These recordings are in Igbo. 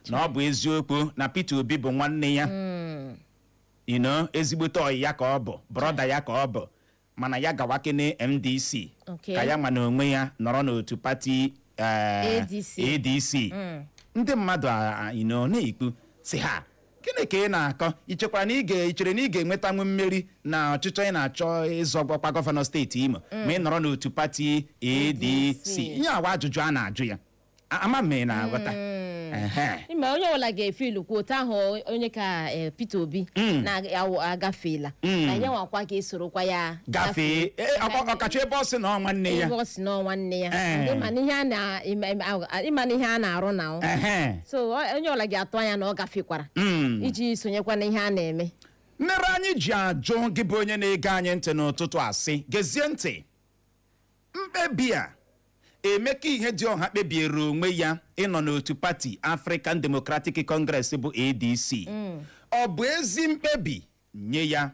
Na ọ bụ eziokwu na Peter Obi bụ nwanne ya, ezigbote ọyị ya ka ọ bụ, brother ya ka ọ bụ, mana ya gawakene NDC, ka ya ma na onwe ya nọrọ n'otu pati ADC. ADC. Ndị mmadụ na-ekwu si ha, gịnị ka ị na-akọ? Ichekwara na ị ga ichere na ị ga-enwetanwu mmeri na ọchịchọ ị na-achọ ịzọ ọkwa gọvanọ steeti Imo ma ị nọrọ n'otu pati ADC? Ihe awa ajụjụ a na-ajụ ya. Ama m ị na-aghọta. Ehe. Ịma onye ọbụla ga-efe ilu kwuo otu ahụ onye ka Peter Obi na-agafeela, na ya nwakwa ga-esorokwa ya gafee. Ọkacha ebe ọ sị na ọ nwanne ya. Ebe ọ si na ọ nwanne ya. Ịma na ihe a na ịma na ihe a na-arụ na ọ. So onye ọbụla ga-atụ anya na ọ gafekwara iji sonyekwa na ihe a na-eme. Mmere anyị ji ajụ gị bụ onye na-ege anyị ntị n'ụtụtụ asị, gezie ntị: mkpebi a Emeka Ihedioha kpebiere onwe ya ịnọ n'otu pati African Democratic Congress bụ ADC, ọ bụ ezi mkpebi nye ya?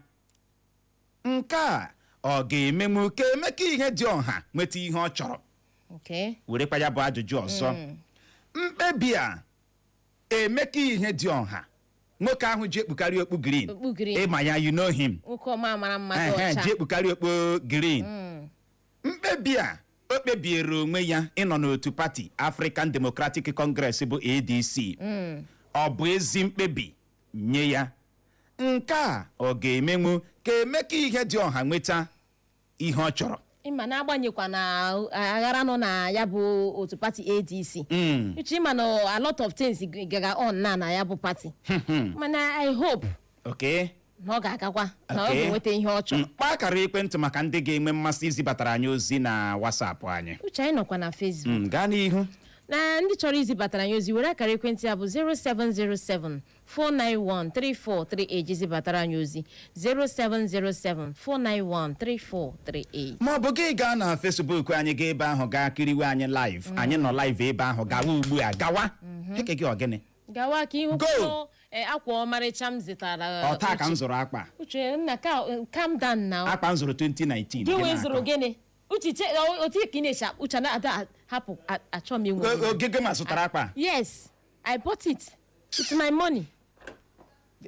Nke a ọ ga-emenwu ka Emeka Ihedioha nweta ihe ọ chọrọ? Werekwa ya bụ ajụjụ ọzọ: mkpebi a Emeka Ihedioha, nwoke ahụ ji ekpukarị okpu green, Okpu green. Ịma ya, you know him. Nwoke ọma mara mma, dị ọcha. Ji ekpukarị okpu green, mkpebi a o kpebiere onwe ya ịnọ n'otu pati African Democratic Congress bụ ADC, ọ bụ ezi mkpebi nye ya? Nke a ọ ga-emenwu ka Emeka Ihedioha nweta ihe ọ chọrọ? Ịma na-agbanyekwa na aghara nọ na ya bụ otu pati ADC, uche, ịma na a lot of things gaga on na ya bụ pati, mana I hope na ọ ga-agakwa, na ọ ga-enweta ihe ọ chọrọ. Kpaa akara ekwentị maka ndị ga-enwe mmasị izibatara anyị ozi na WhatsApp anyị. Uche, anyị nọkwa na Facebook. Gaa n'ihu. Na ndị chọrọ izibatara anyị ozi, were akara ekwentị ya bụ 0707 491 3438 zibatara anyị ozi, 0707 491 3438. Ma ọ bụ gị gaa na Facebook anyị, gaa ebe ahụ gaa kiriwe anyị live. Anyị nọ live ebe ahụ. Gawa ugbu a, gawa. Eke gị ọgịnị? Gawa ka ihu Go! kwuo, akwa ọmarịcha m zụtara. Ọ taa ka m Uche. zụrụ akpa. Uche nna, calm down now. Akpa m zụrụ 2019. Gị Gị wee na-akọ. zụrụ gịnị? Uche, otu ka ị na-eche uche na ada hapụ achọ m inwe. Ogige ma zụtara akpa. Yes, I bought it with my money.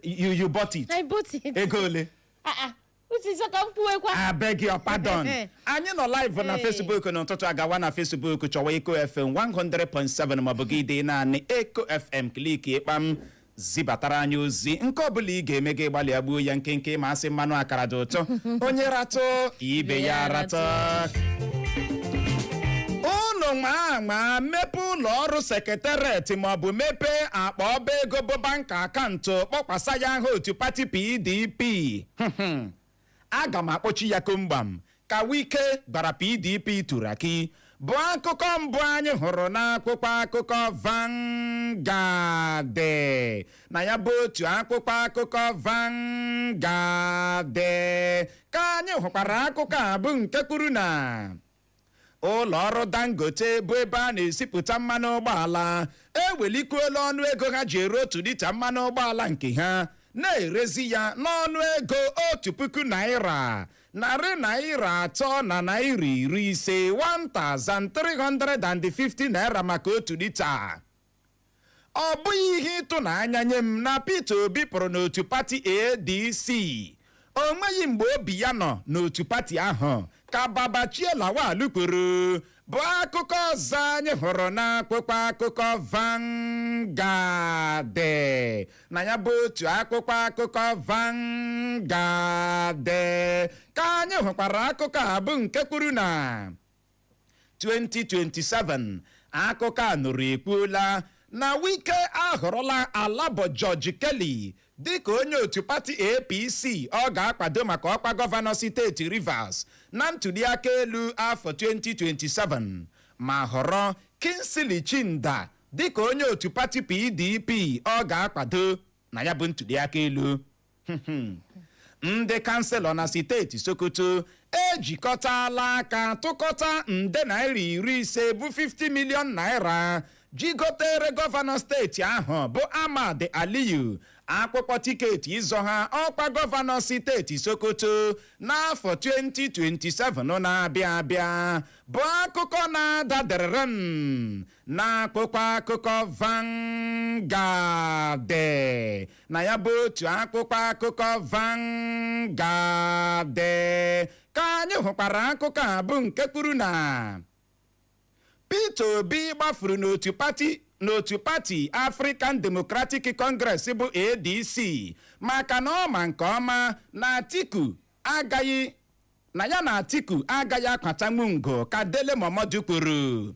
You bought it? I bought it. Ego ole? Ah ah, Uche, sọ ka m kwuwekwa. I beg your pardon. Anyị nọ live na Hey. Facebook n'ụtụtụ. Agawa na Facebook chọwa Eko FM 100.7 maọbụ gị dee naanị Eko FM, click ịkpam, zibatara anyị ozi. Nke ọbụla ị ga-eme, gị gbalịa gbuo ya nkenke, ma asị mmanụ akara dị ụtọ, onye ratụ ibe ya ratụ. Unu maa ama mepee ụlọ ọrụ secretariat maọbụ mepee akpa ọba ego bụ bank account, kpọkwasa ya aha otu pati PDP, aga m akpọchi ya komgbam, ka Wike gbara PDP turaki, bụ akụkọ mbụ anyị hụrụ n'akwụkwọ akụkọ Vanguard. Na ya bụ otu akwụkwọ akụkọ Vanguard ka anyị hụkwara akụkọ a bụ nke kwuru na ụlọ ọrụ Dangote, bụ ebe a na-esipụta mmanụ ụgbọala, ewelikuola ọnụ ego ha ji ere 1 lita mmanụ ụgbọala nke ha, na-erezi ya n'ọnụ ego ₦1,350, ₦1,350 maka 1 lita. Ọ bụghị ihe ịtụnanya nye m na Peter Obi pụrụ n'otu pati ADC. O nweghị mgbe obi ya nọ n'otu pati ahụ, ka Babachie Lawal kwuru, bụ akụkọ ọzọ anyị hụrụ n'akwụkwọ akụkọ Vanguard. Na ya bụ otu akwụkwọ akụkọ Vanguard ka anyị hụkwara akụkọ a bụ nke kwuru na 2027, akụkọ a nụrụ ekwuola na Wike ahọrọla Alabo George Kelly dịka onye otu pati APC ọ ga-akwado maka ọkwa gọvanọ steeti Rivers na ntụliaka elu afọ 2027, ma họrọ Kingsley Chinda dịka onye otu pati PDP ọ ga-akwado na ya bụ ntụliaka elu. Ndị kanselọ na steeti Sokoto ejikọtala aka tụkọta nde naira 50 bụ 50 million naira ji gotere gọvanọ steeti ahụ bụ Ahmad Aliyu. Akwụkwọ tiketi ịzọ ha ọkwa gọvanọ steeti Sokoto n'afọ 2027 na-abịa abịa bụ akụkọ na-ada derem n'akwụkwọ akụkọ Vanguard. Na ya bụ otu akwụkwọ akụkọ Vanguard ka anyị hụkwara akụkọ a bụ nke kwuru na Peter Obi gbafuru n'otu pati African Democratic Congress bụ ADC maka na ọ ma nke ọma na Atiku agaghị na ya na Atiku agaghị akwatanwu ngo, ka Dele Momodu kwuru.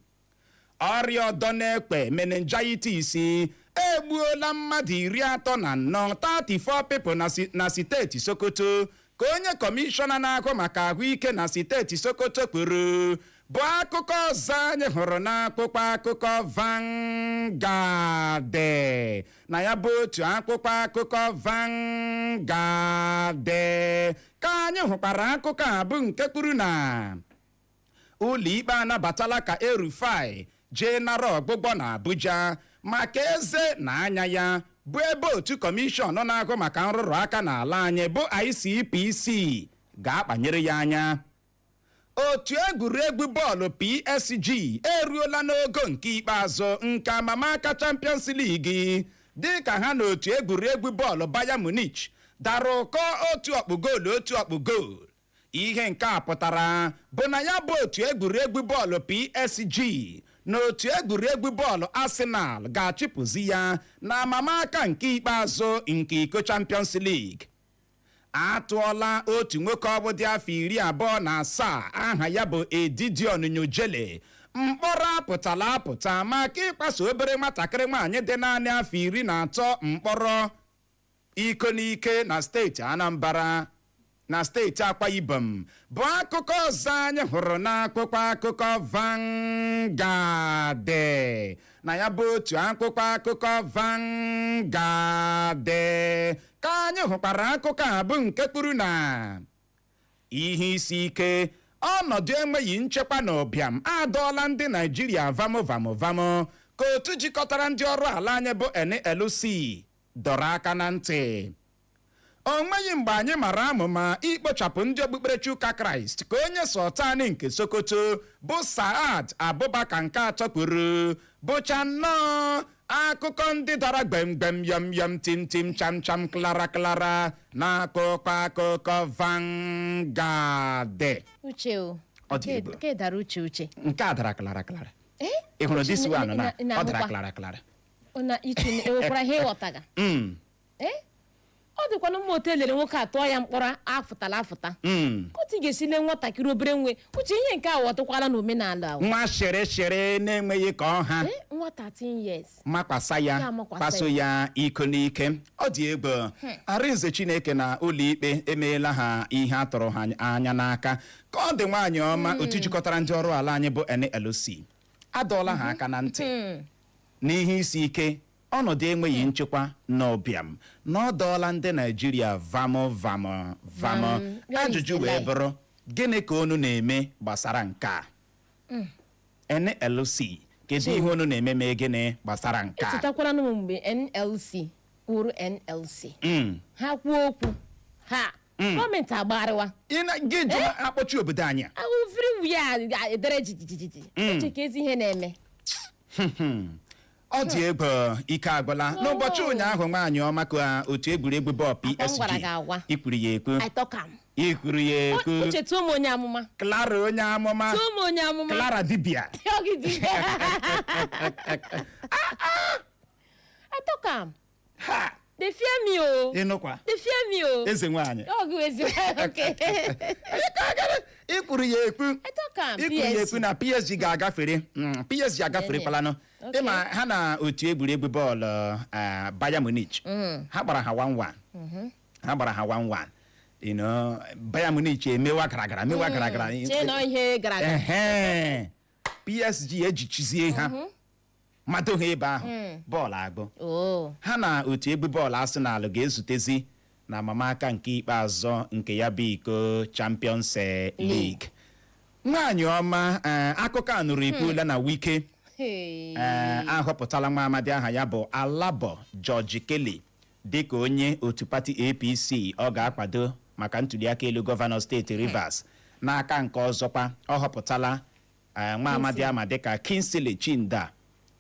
Ọrịa ọdọ na-ekpe meningitis egbuola mmadụ 34, 34 people, na steeti Sokoto, ka onye kọmishọna na-ahụ maka ahụike na steeti Sokoto kwuru, bụ akụkọ ọzọ anyị hụrụ n'akwụkwọ akụkọ Vanguard. Na ya bụ otu akwụkwọ akụkọ Vanguard ka anyị hụkwara akụkọ a bụ nke kwuru na ụlọikpe anabatala ka El-Rufai jee nara ọgbụgbọ na Abuja maka eze na anya ya, bụ ebe otu kọmishọn na-ahụ maka nrụrụ aka n'ala anyị bụ ICPC ga-akpanyere ya anya. Otu egwuregwu bọọlụ PSG eruola n'ogo nke ikpeazụ nke amamaka Champions League, dịka ha na otu egwuregwu bọọlụ Bayern Munich dara ụkọ otu ọkpụ goolu otu ọkpụ goolu. Ihe nke a pụtara bụ na ya bụ otu egwuregwu bọọlụ PSG na otu egwuregwu bọọlụ Arsenal ga-achịpụzi ya na amamaka nke ikpeazụ nke iko Champions League. Atụọla otu nwoke ọ bụ dị afọ 27, aha ya bụ Edidion Nyojele, mkpọrọ apụtala apụta maka ịkpaso obere nwatakịrị nwaanyị dị naanị afọ 13 mkpọrọ iko n'ike na steeti Anambra na steeti Akwa Ibom, bụ akụkọ ọzọ anyị hụrụ n'akwụkwọ akụkọ Vanguard. Na ya bụ otu akwụkwọ akụkọ Vanguard ka anyị hụkwara akụkọ a bụ nke kwuru na ihe isi ike, ọnọdụ enweghị nchekwa na ụbịam adọọla ndị Naijiria vamụ vamụ vamụ, ka otu jikọtara ndị ọrụ ala anyị bụ NLC dọrọ aka na ntị. O nweghị mgbe anyị mara amụma ikpochapụ ndị okpukperechi ụka Kraịst, ka onye sultan nke Sokoto bụ Saad Abubakar nke atọ kwuru, bụcha nnọọ akụkọ ndị dara gbemgbem, yọm yọm, tim tim, cham cham, klara klara na akụkọ akụkọ Vanguard. Uche o. Ọ dị egwu. Ke dara uche, Uche. Nke a dara klara klara. Eh? Ị hụrụ Uche, this one na ị na- ọ dara na-ahụkwa? klara klara. Na iche enwekwara ihe ịghọtaga. Ee, ọ dịkwana mma otu elere nwoke a tụọ ya mkpọrọ afụtala afụta. Otu ị ga-esi lee nwatakịrị obere nwe, Uche, ihe nke a ghọtụkwala n'omenala o. Nwa shere shere na-enweghị ka ọha. Ee, nwa 13 years. Makwasa ya. Ya amakwasa. Kpaso ya iko n'ike, ọ dị egwu. Arinze Chineke na ụlọikpe emeela ha ihe a tụrụ ha anya n'aka ka ọ dị. Nwaanyị ọma, otu jikọtara ndị ọrụ ala anyị bụ NLC adọọla ha aka na ntị n'ihe isi ike, ọnọdụ enweghị nchekwa na ụbịam na ọ dọọla ndị Naijiria vamụ vamụ vamụ. Vam, where is Ajụjụ the wee lie? bụrụ, gịnị ka unu na-eme gbasara nke a? NLC, kedu ihe unu na-eme mee gịnị gbasara nke a? Echetakwara m mgbe NLC wụrụ NLC. Ha kwuo okwu ha, gọọmenti agbagharịwa. Gị jụ akpọchi obodo anyị a. Ahụ ya edere jijijiji. Uche, ka ezi ihe na-eme. Ọ dị egwu, ike agwụla. N'ụbọchị ụnyaahụ, nwaanyị ọma, ka otu egwuregwu bọọlụ Akwa m gwara PSG gị agwa. Ikwuru ya ekwu. I talk am. Ikwuru ya ekwu. Uche, tụọ m onye amụma. Clara onye amụma. Tụọ m onye amụma. Clara dibia. Ogidi. I talk am. Ha. They fear me o. Ịnụkwa. They fear me o. Eze nwaanyị. Ọgụ ezi, okay. Ikwuru ya ekwu. I talk am. Ikwuru ya ekwu na PSG ga-agafere. PSG agaferekwalanụ. Ịma ha na otu egwuregwu bọọlụ Bayern Munich, ha gbara ha 1-1, ha gbara ha 1-1. Bayern Munich emewa gara gara, mewa gara gara. Chee na ihe gara aga. Ehe, PSG ejichizie ha mado ha ebe ahụ, bọọlụ agụ. Oh. Ha na otu egwu bọọlụ Arsenal ga-ezutezi na amamaka nke ikpeazụ nke ya bụ iko Champions League. Nwaanyị ọma, akụkọ a nụrụ ekwuola na Wike Hey. ahọpụtala nwa amadi aha ya bụ Alabo George Kelly. Dịka onye otu pati APC ọ ga-akwado maka ntuliaka elu gọvanọ steeti Rivers. N'aka nke ọzọkwa, ọ họpụtala nwa amadi ama dịka Kingsley Chinda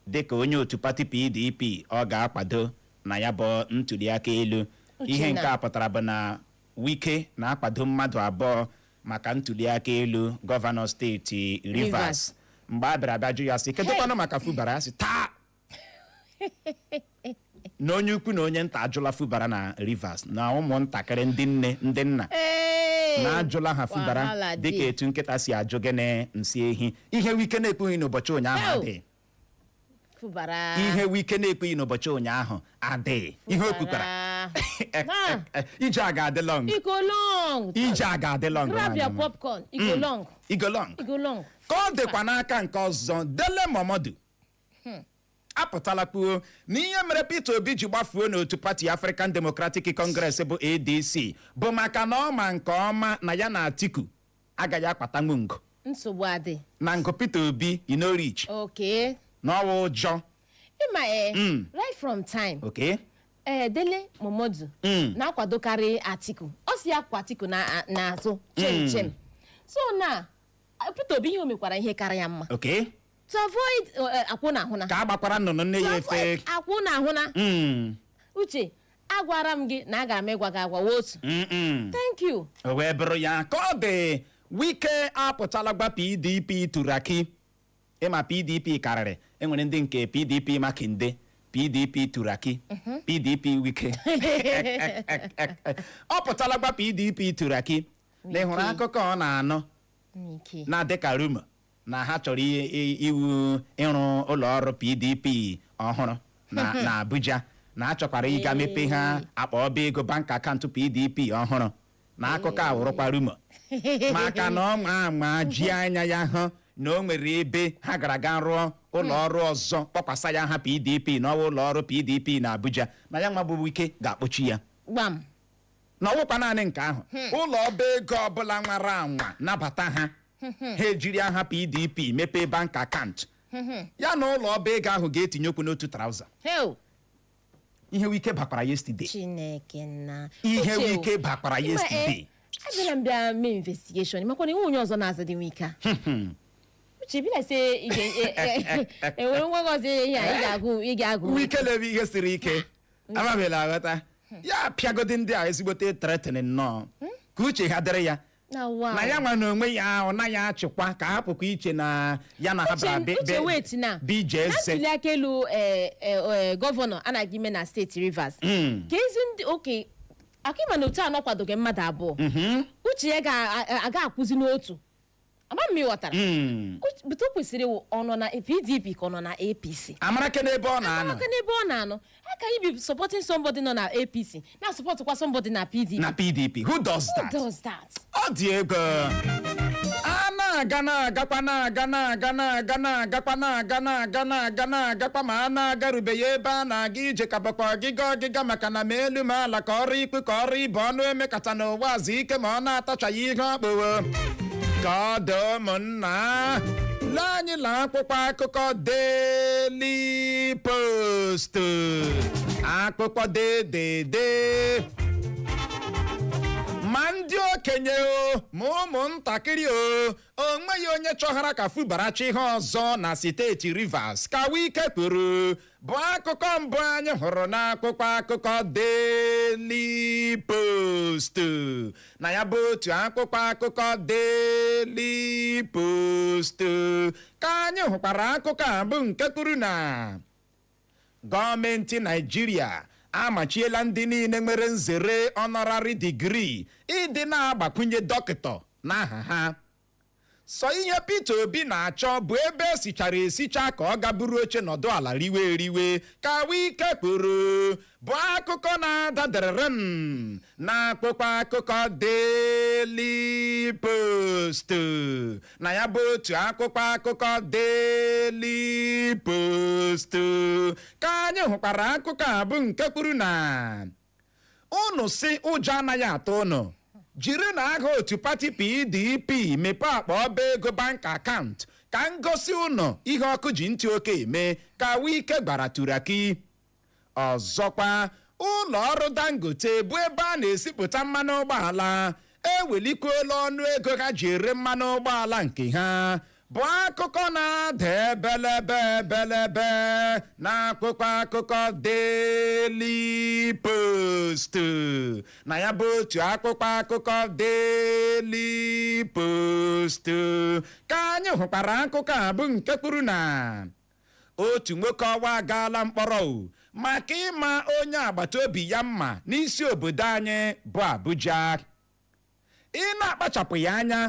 dịka onye otu pati PDP ọ ga-akwado na ya bụ ntuliaka elu. Ihe nke a pụtara bụ na Wike na-akwado mmadụ abụọ maka ntuliaka elu gọvanọ steeti Rivers. Rivers. Mgbe a bịara abịa jụ ya sị, kedụkwanụ maka Fubara? Ya sị taa na onye ukwu na onye nta ajụla Fubara na Rivers, na ụmụntakịrị, ndị nne, ndị nna Ee. na-ajụla ha Fubara Wahala dịka dị. etu nkịta si ajụ gịnị? Nsị ehi. Ihe Wike na-ekpughị n'ụbọchị ụnyaahụ Hell. adịghị. Fubara. Ihe Wike na-ekpughị n'ụbọchị ụnyaahụ adịghị. Ihe o kwukwara Fubara. ije a ga-adị long. E go long. Ije a ga-adị long. Grab your Nwaanyị ọma. popcorn. E go long. E go long. E go long. Ka ọ dịkwa, n'aka nke ọzọ, Dele Momodu apụtala kwuo na ihe mere Peter Obi ji gbafuo n'otu pati African Democratic Congress bụ ADC bụ maka na ọ ma nke ọma na ya na Atiku agaghị akpatanwu ngo. Nsogbu adị. Na ngo Peter Obi e no reach. Na ọwa ụjọ. Ịma right from time. Dele Momodu na-akwadokarị Atiku. Ọ si ya kwa Atiku na n'azụ chem chem. So na Peter Obi, ihe o mekwara ihe karịa mma. To avoid akwụ na ahụna. Ka a gbakwara nnụnụ nne ya To avoid efe. akwụ na ahụna. Uche, agwara m gị na agara m ịgwa gị agwa wa otu. Thank you. O wee bụrụ ya. Ka ọ dị, Wike apụtala gwa PDP Turaki. Ịma PDP karịrị, enwere ndị nke PDP Makinde, PDP Turaki, PDP Wike. Ọ pụtala gwa PDP Turaki na ị hụrụ Wike. akụkọ ọ na-anụ Ike. na-adịka rumour na ha chọrọ iwu ịrụ ụlọ ọrụ PDP ọhụrụ na Abuja, na a chọkwara ịga mepe ha akpa ọba ego, bank account PDP ọhụrụ, na akụkọ a wụrụkwa rumour, maka na ọ ma ama ji anya ya hụ na o nwere ebe ha gara ga rụọ ụlọ ọrụ ọzọ kpọkwasa ya ha PDP, na ọwa ụlọ ọrụ PDP na Abuja, na ya nwa bụ Wike ga-akpọchi ya. Gbam. Na ọwụkwa naanị nke ahụ, ụlọ ọba ego ọbụla nwara anwa nabata ha, ha ejiri aha PDP mepee bank account, ya na ụlọ ọba ego ahụ ga-etinye okwu n'otu trouser. Hell. Ihe Wike bakwara yesterday. Chineke na. Ihe Uche o. Wike bakwara Ịma, yesterday. Abịara m bịa mee investigation, makwa na enwe onye ọzọ na-aza dị Wike a. Uche, be like say ị enwere nwa gị ọzọ ihe a ị ga-agụ, ị ga-agụ. Wike na-eme ihe siri ike, amabela aghọta ya pịagodi ndị a ezigbote threatening nnọọ ka uche ha dịrị ya. Na wow. Na ya nwa na onwe ya, ọ naghị achịkwa ka hapụkwa iche na ya na ha bara Uche, Uche, wait na. bije Na eze. ntuli aka elu gọvanọ anaghị ime na steeti Rivers. Ka ezi ndị oke aka ịma na otu anọ kwadoghị mmadụ abụọ. Uche ya ga-aga akwụzi n'otu. Ama m ị ghọtara. But o kwesịrị ịwụ ọ nọ na PDP ka ọ nọ na APC. Amara n'ebe ọ na-anọ. Aka n'ebe ọ na-anọ. How can you be supporting somebody nọ na APC na supportkwa somebody na PDP? Na PDP, who does Who that? does that? Ọ dị ego. A na-aga na-agakwa na-aga na-aga na-aga na-agakwa na-aga na-aga na-aga na-agakwa, ma a na-agarubeghị ebe a na-aga ije, ka bụkwa ọgịga ọgịga, maka na ma elu ma ala, ka ọrụ ikpu ka ọrụ ibe ọnụ emekata n'ụwa azụ ike, ma ọ na-atachaghị ihe ọkpụwo. Ka ọ dị, ụmụnna, lee anyị na akwụkwọ akụkọ Daily Post, akụkọ dedede. Ma ndị okenye o, ma ụmụntakịrị o, o nweghị onye chọghara ka Fubara chi ihe ọzọ na steeti Rivers, ka Wike kwuru, bụ akụkọ mbụ anyị hụrụ n'akwụkwọ akụkọ Daily Post. Na ya bụ otu akwụkwọ akụkọ Daily Post ka anyị hụkwara akụkọ a bụ nke kwuru na gọọmenti Naijiria amachiela ndị niile nwere nzere honorary degree ịdị na-agbakwunye dọkịta n'aha ha. Sọ ihe Peter Obi na-achọ bụ ebe esichara esicha ka ọ gaburu oche nọdụ ala riwe eriwe, ka Wike kwuru, bụ akụkọ na-adaderere m n'akwụkwọ akụkọ Daily Post. Na ya bụ otu akwụkwọ akụkọ Daily Post ka anyị hụkwara akụkọ a bụ nke kwuru na unu si ụjọ anaghị atụ unu jiri na aha otu pati PDP mepee akpa ọba ego, bank account, ka ngosi unu ihe ọkụ ji ntị oke eme, ka Wike gbara Turaki. Ọzọkwa, Ụlọ ọrụ Dangote, bụ ebe a na-esipụta mmanụ ụgbọala, ewelikuola ọnụ ego ha ji ere mmanụ ụgbọala nke ha, bụ akụkọ na-ada ebelebe ebelebe n'akwụkwọ akụkọ Daily Post. Na ya bụ otu akwụkwọ akụkọ Daily Post ka anyị hụkwara akụkọ a, bụ nke kwuru na otu nwoke ọwa agaala mkpọrọ o maka ịma onye agbata obi ya mma n'isi obodo anyị bụ Abuja. Ị na-akpachapụ ya anya,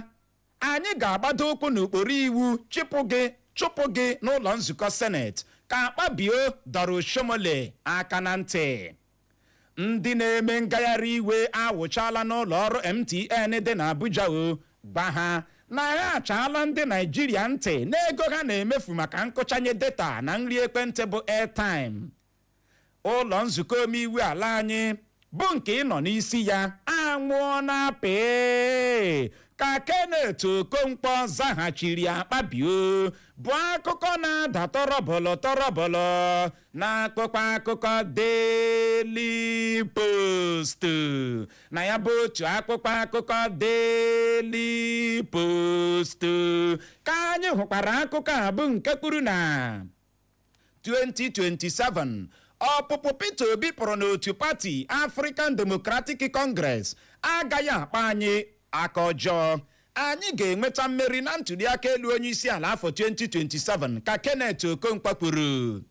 anyị ga-agbado ụkwụ n'ụkpụrụ iwu chịpụ gị, chụpụ gị n'ụlọ nzukọ Senate, ka Akpabio dọrọ Oshiomhole aka na ntị. Ndị na-eme ngagharị iwe awụchala n'ụlọ ọrụ MTN dị n'Abuja o gwa ha na ha achaala ndị Naijiria ntị n'ego ha na-emefu maka nkụchanye data na nri ekwentị bụ airtime. Ụlọ nzukọ omeiwu ala anyị bụ nke ị nọ n'isi ya anwụọ na pịị, ka Kenneth Okonkwo zaghachiri Akpabio, bụ akụkọ na-ada tọrọbọlọ tọrọbọlọ na akpụkpọ akụkọ Daily Post. Na ya bụ otu akpụkpọ akụkọ Daily Post ka anyị hụkwara akụkọ a, bụ nke kwuru na 2027, ọpụpụ Peter Obi pụrụ n'otu pati African Democratic Congress agaghị akpa anyị aka ọjọọ, anyị ga-enweta mmeri na ntụliaka elu onye isi ala afọ 2027, ka Kenneth Okonkwo kwuru.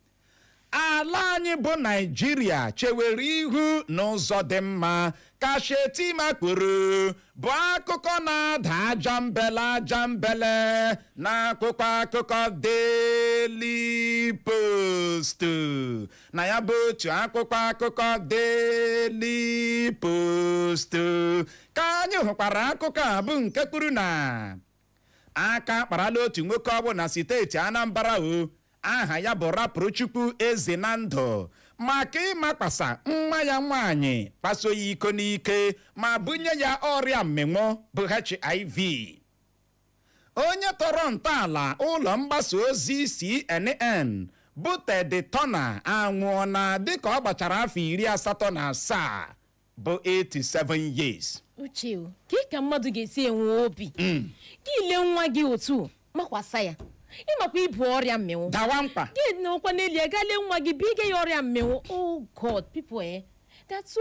Ala anyị bụ Naijiria chewere ihu n'ụzọ dị mma, ka Shetima kwuru, bụ akụkọ na-ada aja mbele aja mbele na akwụkwọ akụkọ Daily Post. Na ya bụ otu akwụkwọ akụkọ Daily Post ka anyị hụkwara akụkọ a, bụ nke kwuru na aka akparala otu nwoke ọ bụ na steeti Anambra o aha ya bụ Rapụrụ Chukwu Eze na ndụ maka ịmakpasa nwa ya nwaanyị, kpaso ya iko n'ike ma bunye ya ọrịa mmịnwụ bụ HIV. Onye tọrọ ntọala ụlọ mgbasa ozi CNN bụ Ted Turner anwụọna dịka ọ gbachara afọ 87, bụ 87 years. Uche o, ka mmadụ ga-esi enwe obi gị lee nwa gị otu makwasa ya, ịmakwa ibu ọrịa mmịnwụ? Dawa mkpa. Gị nọkwa n'elu ya gaa lee nwa gị bige ya ọrịa mmịnwụ. Oh God, people, that's so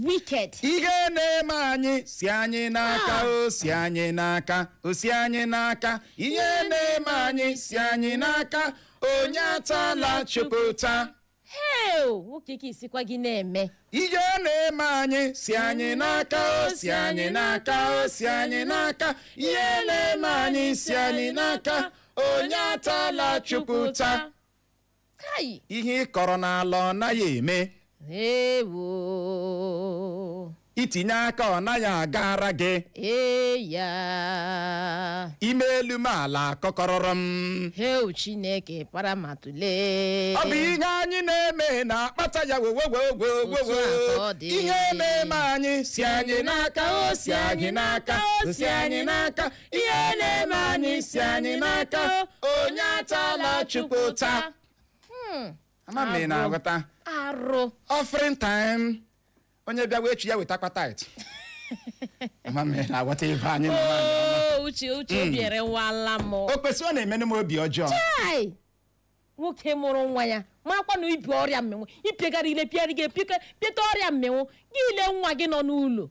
wicked. Ihe na-eme anyị si anyị n'aka. O si anyị n'aka, o si anyị n'aka. Ihe na-eme anyị si anyị n'aka, onye atala Chukwu ụta. Heo, nwoke, ka isikwa gị na-eme. Ihe na-eme anyị si anyị n'aka, o si anyị n'aka, o si anyị n'aka. Ihe na-eme anyị si anyị n'aka, onye atala Chukwu ụta. Kai! Ihe ị kọrọ n'ala, ọ naghị eme. Ewo! Itinye aka, ọ naghị agara gị. Eya! Ime elu m ala akọkọrọrọ m. Heo, Chineke para ma tụlee. Ọ bụ ihe anyị na-eme na-akpata ya. Otu a ka Wewewewewewe. ọ dị. Ihe na-eme anyị si anyị n'aka, o si anyị n'aka, o si anyị n'aka. Ihe na-eme anyị si anyị n'aka, onye atala Chukwu ụta. Ama m ị na-aghọta. Arụ. Offering time, onye bịa wee chi ya wetakwa tithe. Ama m ị na-aghọta ibe anyị nọ nwaanyị ọma. Oo, Uche, Uche, obi erewala m. O kwesịrị, ọ na-emenụ m obi ọjọọ. Chai! Nwoke mụrụ nwa ya makwa na ibi ọrịa mmịnwụ, ipegara ile pịarị gị pịata ọrịa mmịnwụ, gị ile nwa gị nọ n'ụlọ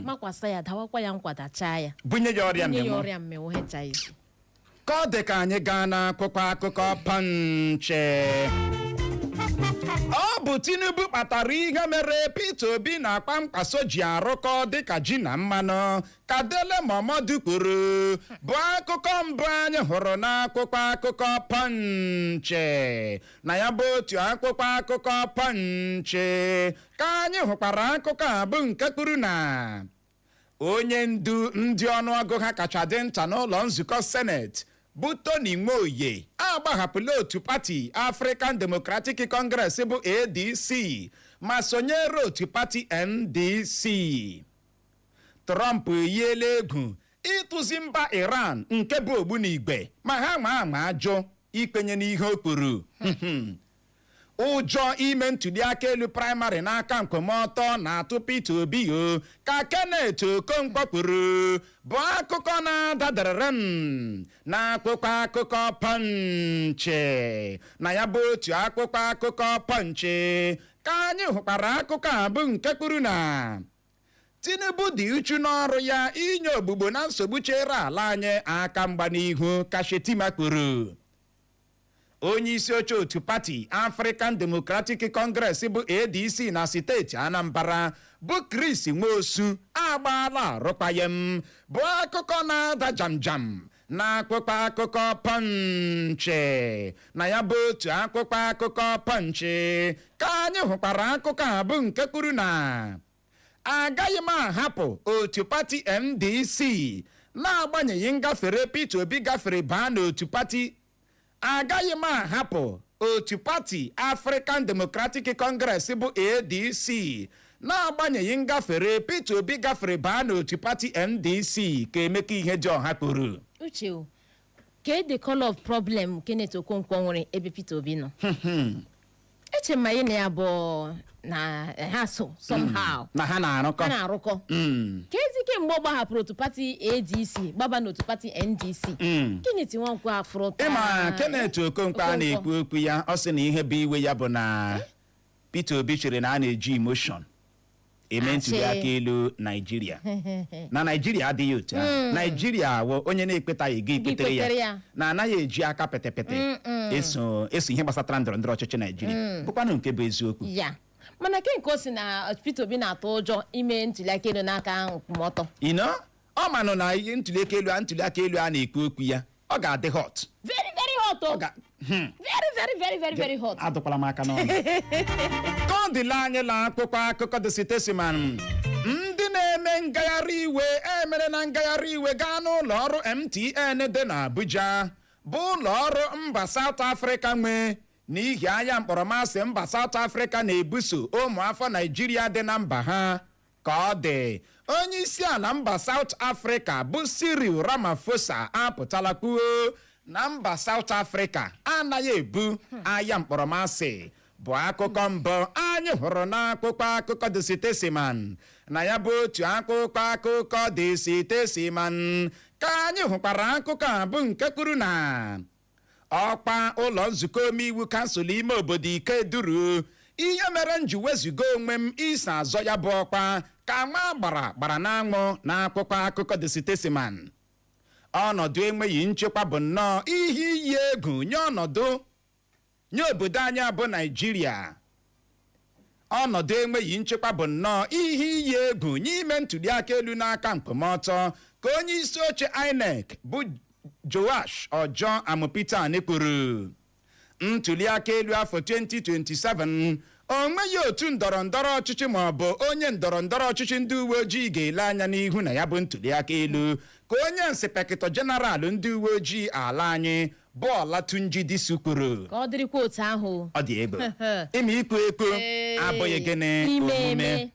makwasa ya, dawakwa ya nkwadachaa ya. Bunye ya ọrịa nye ya mmịnwụ. Ọrịa mmịnwụ HIV. Ka ọ dị ka anyị gaa n'akwụkwọ akụkọ Punch. Ọ bụ Tinubu kpatara ihe mere Peter Obi na Kwankwaso ji arụkọ dịka ji na mmanụ, ka Dele Momodu kwuru, bụ akụkọ mbụ anyị hụrụ n'akwụkwọ akụkọ Punch. Na ya bụ otu akwụkwọ akụkọ Punch ka anyị hụkwara akụkọ a, bụ nke kwuru na onye ndu ndị ọnụọgụ ha kacha dị nta n'ụlọ nzukọ Senate bụ Tony Nwoye agbahapụla otu pati African Democratic Congress bụ ADC ma sonyere otu pati NDC. Trump eyiela egwu ịtụzi mba Iran nke bụ ogbunigwe ma ha ma ama ajụ ikpenye n'ihe o kwuru. Ụjọ ime ntụliaka elu primary n'aka nkwụmọtọ na-atụ Peter Obi o, ka Kenneth Okonkwo kwuru, bụ akụkọ na-adadarere m n'akwụkwọ akụkọ Punch. Na ya bụ otu akwụkwọ akụkọ Punch ka anyị hụkwara akụkọ a bụ nke kwuru na Tinubu dị uchu n'ọrụ ya inye ogbugbo na nsogbu chere ala anyị aka mgba n'ihu, ka Shetima kwuru. Onye isi oche otu pati African Democratic Congress bụ ADC na steeti Anambra bụ Chris Nwosu agbaala arụkwaghịm, bụ akụkọ na-ada jamjam na akwụkwọ akụkọ Punch. Na ya bụ otu akwụkwọ akụkọ Punch ka anyị hụkwara akụkọ a bụ nke kwuru na agaghị m ahapụ otu pati NDC na-agbanyeghị ngafere Peter Obi gafere baa n'otu pati. Agaghị m ahapụ otu pati African Democratic Congress bụ ADC na-agbanyeghị ngafere Peter Obi gafere baa n'otu pati NDC, ka Emeka Ihedioha kwuru. Uche o, ke the color of problem Kenneth Okonkwo nwere ebe Peter Obi nọ? Eche m ma anyị na ya bụ na ha so somehow na ha na-arụkọ. Ha na-arụkọ. Ka ezi kemgbe ọ gbahapụrụ otu pati ADC gbaba n'otu pati NDC, Kenneth Nwankwo afụrụ. Ịma Kenneth Okonkwo a na-ekwu okwu ya, ọ sị na ihe bụ iwe ya bụ na Peter Obi chere na a na-eji emotion eme Achị. ntuli aka elu Naijiria, na Naijiria adịghị otu ahụ. Naijiria awụ onye na-ekpetaghị gị kpetere kwetere ya, ya. na anaghị eji aka pịtịpịtị eso eso ihe gbasatara ndọrọ ndọrọ ọchịchị Naijiria, bụkwanụ nke bụ eziokwu. Ya mana ke nke o si na Peter Obi na-atụ ụjọ ime ntuli aka elu n'aka nkwụmọtọ. Ino ọ manụ na ihe ntuli aka elu a na-ekwu okwu ya, ọ ga-adị hot. Very very hot o. Ọ ga Very very very very very hot. Adụkwala m aka n'ọnụ ka ọ dịla. Anyị la akwụkwọ akụkọ The Statesman, ndị na-eme ngagharị iwe emere na ngagharị iwe gaa n'ụlọ ọrụ MTN dị n'Abuja, bụ ụlọ ọrụ mba South Africa nwe, n'ihi agha mkpọrọmasị mba South Africa na-ebuso ụmụafọ Naijiria dị na mba ha. Ka ọ dị, onye isi ala mba South Africa bụ Cyril Ramaphosa apụtala kwuo na mba South Africa anaghị ebu agha mkpọrọmasị, bụ akụkọ mbụ anyị hụrụ n'akwụkwọ akụkọ The Statesman. Na ya bụ otu akwụkwọ akụkọ The Statesman ka anyị hụkwara akụkọ a bụ nke kwuru na ọkpa ụlọ nzukọ omeiwu kansụl ime obodo Ikeduru, ihe mere m ji wezuga onwe m iso azọ ya bụ ọkpa, ka nwa gbara gbara n'anwụ n'akwụkwọ akụkọ The Statesman. Ọnọdụ enweghị nchekwa bụ nnọọ ihe iyi egwu nye ọnọdụ nye obodo anyị bụ Naijiria. Ọnọdụ enweghị nchekwa bụ nnọọ ihe iyi egwu n'ime ntụliaka elu n'aka nkwụmọtọ, ka onye isi oche INEC bụ Joash Ọjọ Amupitan kwuru. Ntụliaka elu afọ 2027, o nweghị otu ndọrọ ndọrọ ọchịchị ma ọ bụ onye ndọrọ ndọrọ ọchịchị ndị uwe ojii ga-ele anya n'ihu na ya bụ ntụliaka elu, ka onye inspector general ndị uwe ojii ala anyị bụ Ọlatunji Disu kwuru. Ka ọ dịrịkwa otu ahụ. Ọ dị egwu. Ime ikwu ekwu abụghị gịnị? Ime omume. Eme.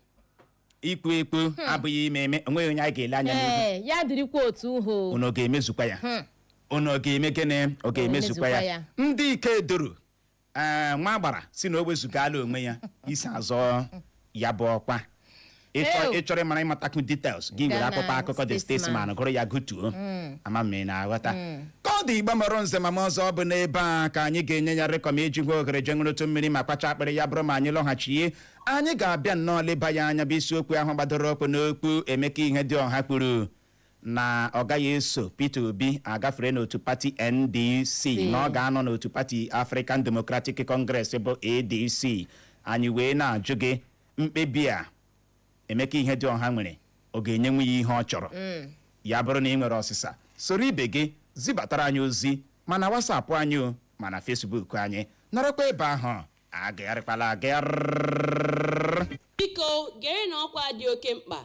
Ikwu ekwu abụghị ime eme. Onweghị onye anyị ga-ele anya n'ihu. Ee, ya dịrịkwa otu ahụ. Unu ga-emezukwa ya? Unu ga-eme gịnị? Ọ ga-emezukwa ya? Emezukwa ya. Ndị ike doro ee nwa gbara si na o wezugala onwe ya isi azọ ya bụ ọkwa. Ew. Ịchọrọ ịmara, ịmatakwu details gị, were Gaa akwụkwọ na akụkọ The Statesman. Statesman gụrụ ya gụtuo. Ama m ị na-aghọta. Ka ọ dị, Igbo mọrọ nze ma m ọzọ, ọ bụ n'ebe a ka anyị ga-enye ya rịkọm iji hụ ohere je ṅụrụtụ mmiri ma kpacha akpịrị. Ya bụrụ ma anyị lọghachie, anyị ga-abịa nnọọ leba ya anya, bụ isiokwu ahụ gbadoro ọkụ n'okwu Emeka Ihedioha kwuru na ọ gaghị eso Peter Obi agafere n'otu pati NDC, na ọ ga-anọ n'otu pati African Democratic Congress bụ ADC. Anyị wee na-ajụ gị, mkpebi a Emeka Ihedioha nwere, ọ ga-enyenwu ya ihe ọ chọrọ? Ya bụrụ na ị nwere ọsịsa, soro ibe gị zibatara anyị ozi mana WhatsApp anyị o, mana Facebook anyị. Nọrọkwa ebe ahụ, agagharịkwala agagharị. Biko gere na ọkwa dị oke mkpa.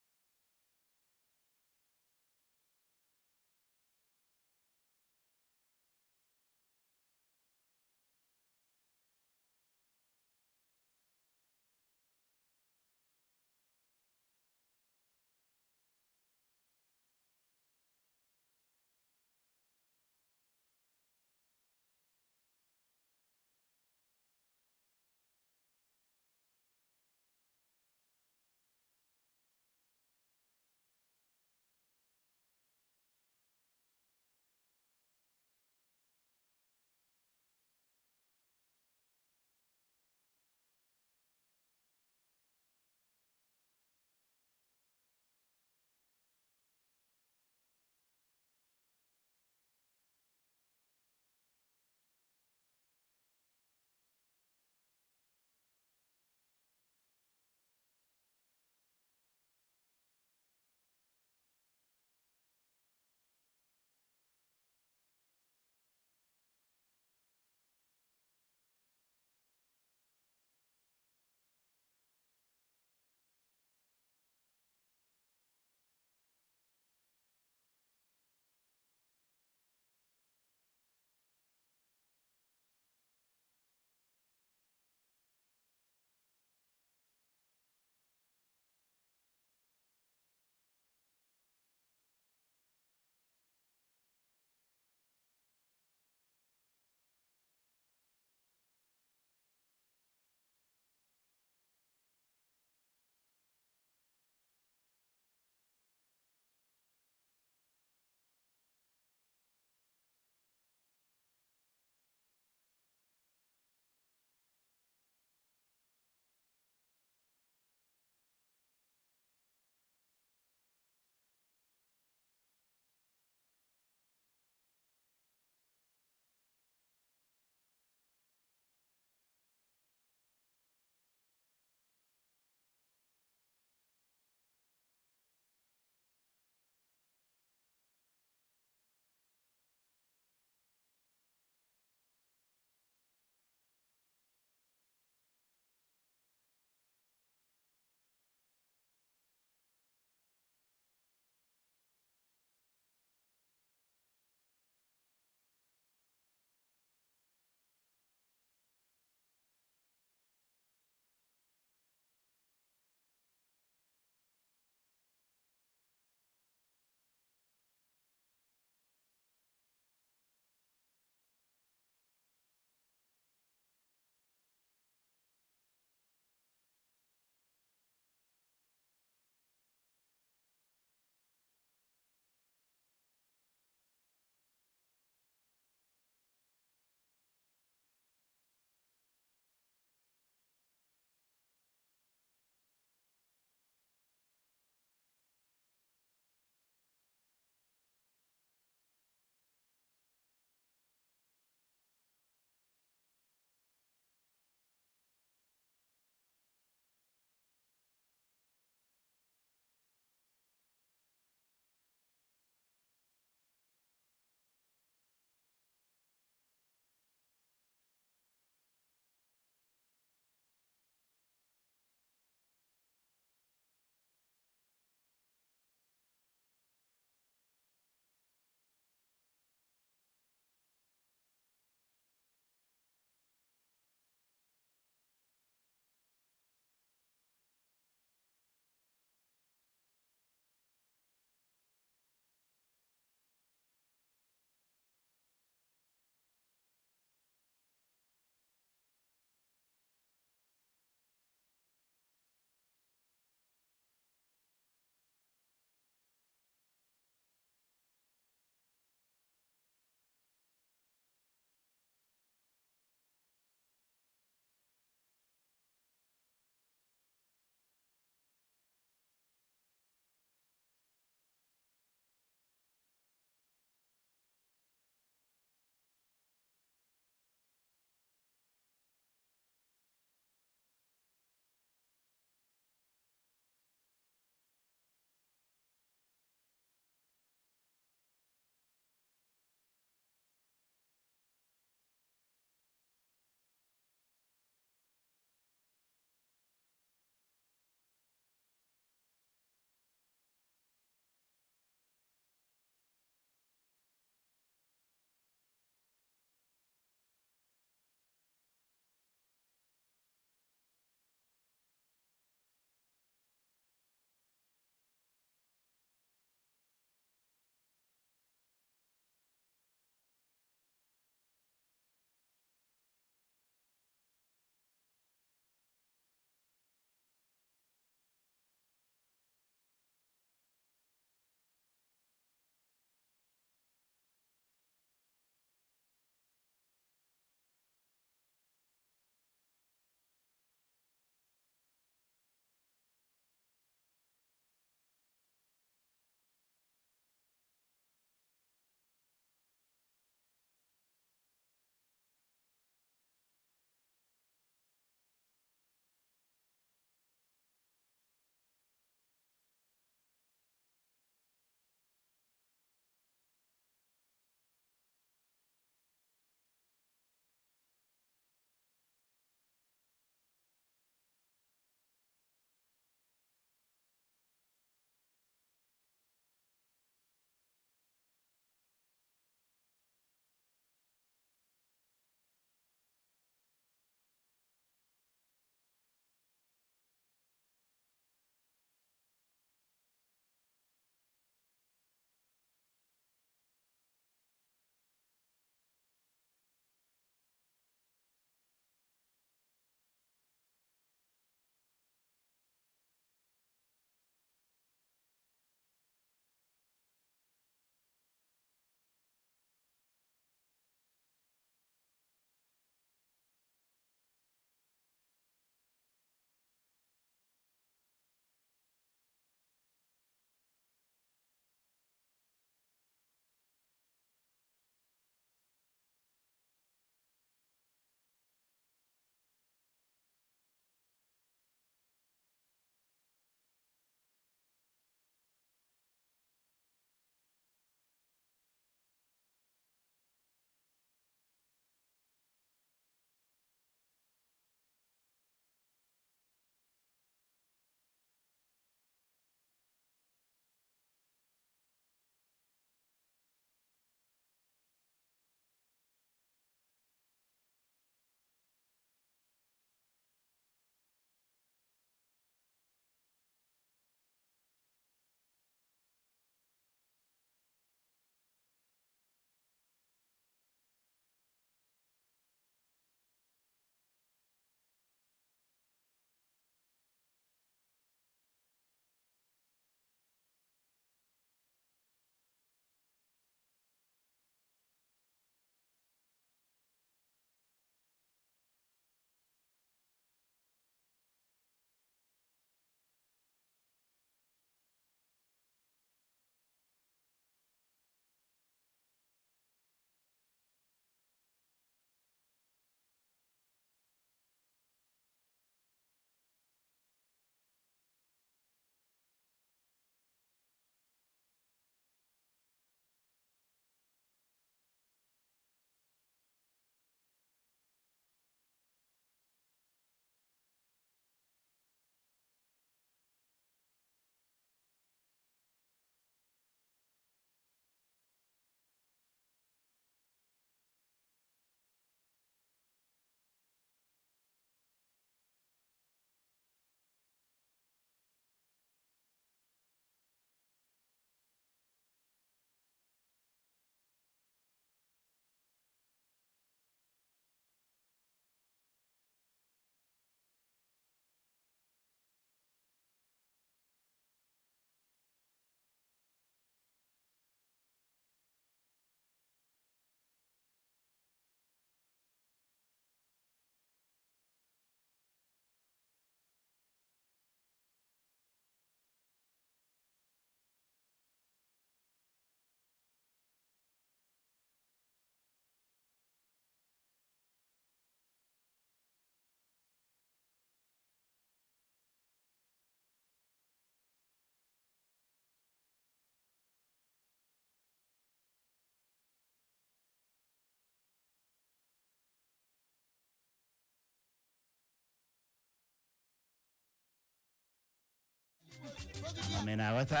Omenaghọta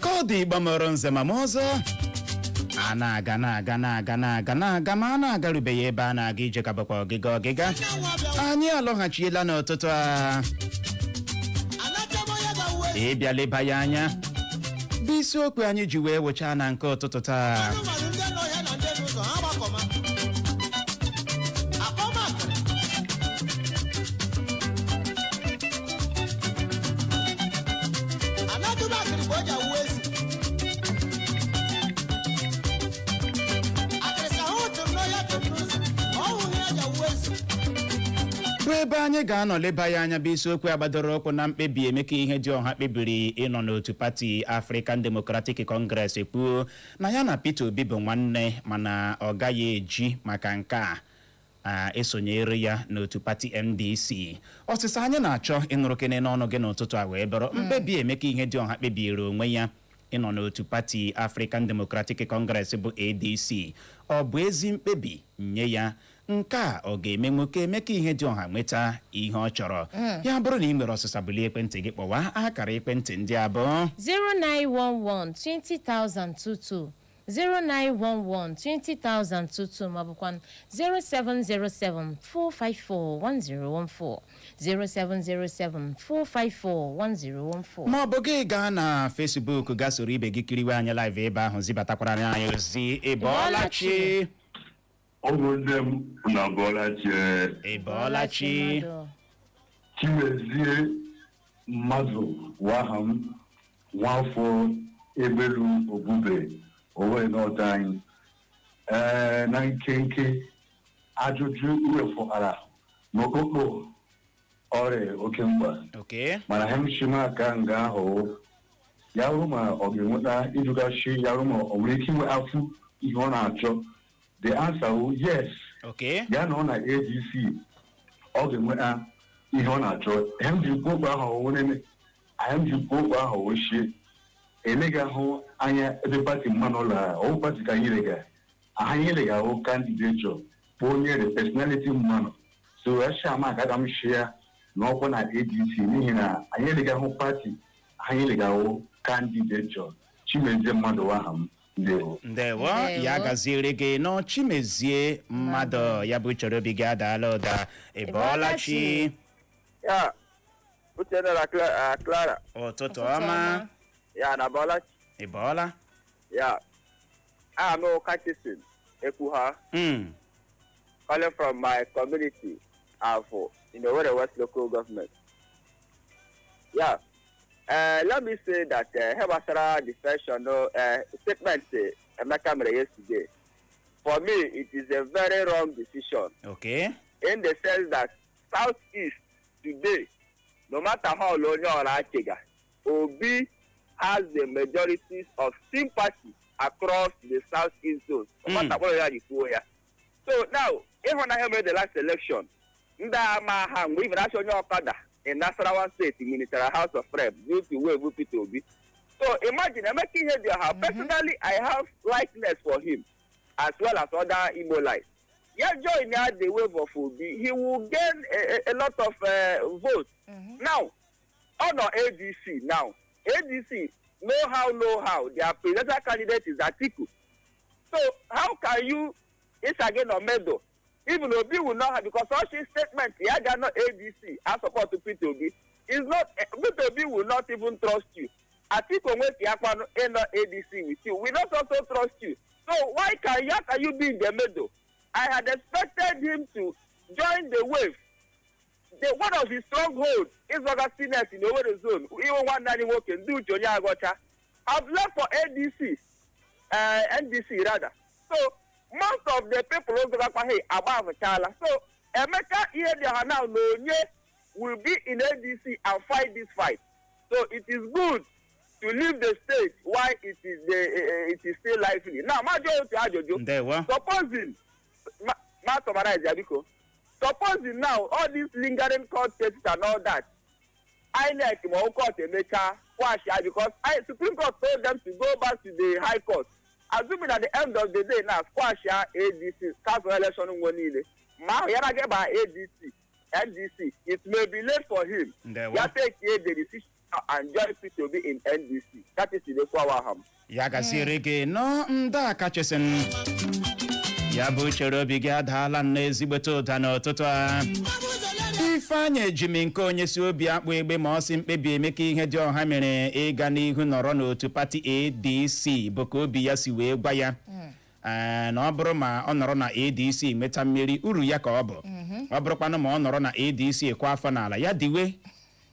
ka ọ dị. Igbo mụrụ nze ma m ọzọ, a na-aga, na-aga, na-aga, na-aga, na-aga, ma a na-agarubeghị ebe a na-aga ije, ka bụkwa ọgịga ọgịga. Anyị alọghachiela n'ụtụtụ a ịbịa leba ya anya, bụ isiokwu anyị ji wee wụchaa na nke ụtụtụ taa. Anụmanụ ndị n'ọhịa na ndị n'ụzọ ha gbakọma akpọmakịrị. Anatụba akịrị bụ o ji awụ ezi akịrịsị ahụ tụrụ n'ọhịa, tụrụ n'ụzọ, ọ hụghị ya ji awụ ezi. Bụ ebe anyị ga-anọ leba ya anya, bụ isiokwu a gbadoro ụkwụ na mkpebi Emeka Ihedioha kpebiri ịnọ n'otu pati African Democratic Congress, kwuo na ya na Peter Obi bụ nwanne, mana ọ gaghị eji maka nke a esonyere ya n'otu pati NDC. Ọsịsa anyị na-achọ ịnụrụ kene n'ọnụ gị n'ụtụtụ a wee bụrụ: mkpebi Emeka Ihedioha kpebiri onwe ya ịnọ n'otu pati African Democratic Congress bụ ADC, ọ bụ ezi mkpebi nye ya? Nke a ọ ga-eme nwoke Emeka Ihedioha nweta ihe ọ chọrọ? Ya bụrụ na ị nwere ọsịsa, bulie ekwentị gị kpọwa akara ekwentị ndị abụọ: 0911 20022, 0911 20022, maọbụkwa 0707 454 1014, 0707 454 1014. Ma ọ bụ gị gaa na Facebook, gaa soro ibe gị kiriwe anyị live ebe ahụ, zibatakwara anyị ozi. Ịbọọlachi. Ụmụnne m na bọlachi. Ịbọọlachi. Mmadụ. Chimezie mmadụ waha m, nwafọ Ebelu Obube Owe n'ọta anyị. Ee, na nkenke, ajụjụ iwefọara n'okpukpo ọrịa oke mkpa. Mana hemshimaka nga ahụ ya bụrụ ma ọ ga-enweta ịjụgachi ya bụrụ ma ọ nwere ike inwe afụ ihe ọ na-achọ, the answer wụ yes. Ya nọ na ADC, ọ ga-enweta ihe ọ na-achọ. Ihe m ji kwuo okwu ahụ wụ nene, anyị m ji kwuo okwu ahụ ochie eleghị ahụ anya ebe pati mmanụ la ọwụ pati ka anyị lega anyị lega ahụ candidature bụ onye the personality mmanụ so ama ka aga m shia n'ọkwa na ADC, n'ihi na anyị eleghị ahụ pati, anyị lega ahụ candidature. Chimezie mmadụ aha m, ndewo. Ndewo. Ndewo. Ya gaziere gị nọ, Chimezie mmadụ. Ya bụ chọrọ obi gị adaala ụda. Ịbọọlachi. Ya, Uchenna na Clara. Ụtụtụ Ụtụtụ ọma. Ọma. Ya na Bọla. Ịbọọla. Ya. I'm Okachison Ekuha, calling from my community, Afo, in the Owerri West local government. Yeah. Let me say that Hebasara defension statement Emeka mere yesterday, for me, it is a very wrong decision in the sense that Southeast today, no matter how onye ọra achịga, Obi has the majority of sympathy across the Southeast zone. No matter what ya ji kwuo ya. So now, ịhụnanya mere the last election, ndị ama ha mgbe even achọ onye ọkada in Nasarawa State ministerial House of Rep due to wave Peter Obi. So imagine Emeka Ihedioha. Personally, I have likeness for him as well as other Igbo lives. Ya join ya the wave of Obi, he will gain a lot of votes. Now, on ADC now, ADC know how their presidential candidate is Atiku. So how can you it's again on medo? Even Obi will not have, because such a statement ya ga not ADC as support to Peter Obi is not, Peter Obi will not even trust you. Atiku Nweke ịnọ ADC with you will not also trust you. So why can how can you be in the middle? I had expected him to join the wave. The one of his stronghold is Oga Senate in Owerri zone. Even one nine nwoke ndị Uche onye Agọcha have left for ADC, NDC rather. So most of the people ozogakwa hey agbavụchala. So Emeka Ihedioha now na onye will be in ADC and fight this fight. So it is good to leave the stage while it is still lively. Now, ma jụọ otu ajụjụ. Ndewo. Supposing ma summarize ya biko, supposing now all these lingering court cases and all that, INEC ma ọ court emechaa quash ya, because Supreme Court told them to go back to the High Court, assuming at the end of the day now squash ya ADC council election nwe niile ma ahụ ya na geba ADC NDC, it may be late for him. Ndewo. Ya take the decision. And join Peter Obi in NDC. That is the Kwawaham. Ya gaziere gị nọ ndị a kachasị ya bụ chere obi gị adaala n'ezigbote ụda n'ụtụtụ a. Ifeanyị Ejimi nke onye si obi akpụ egbe ma ọ sị mkpebi Emeka ihe dị ọha mere ịga n'ihu nọrọ n'otu pati ADC bụ ka obi ya si wee gwa ya. Ee, na ọ bụrụ ma ọ nọrọ na ADC nweta mmeri, uru ya ka ọ bụ. Ọ bụrụkwanụ ma ọ nọrọ na ADC kwa afọ n'ala ya diwe,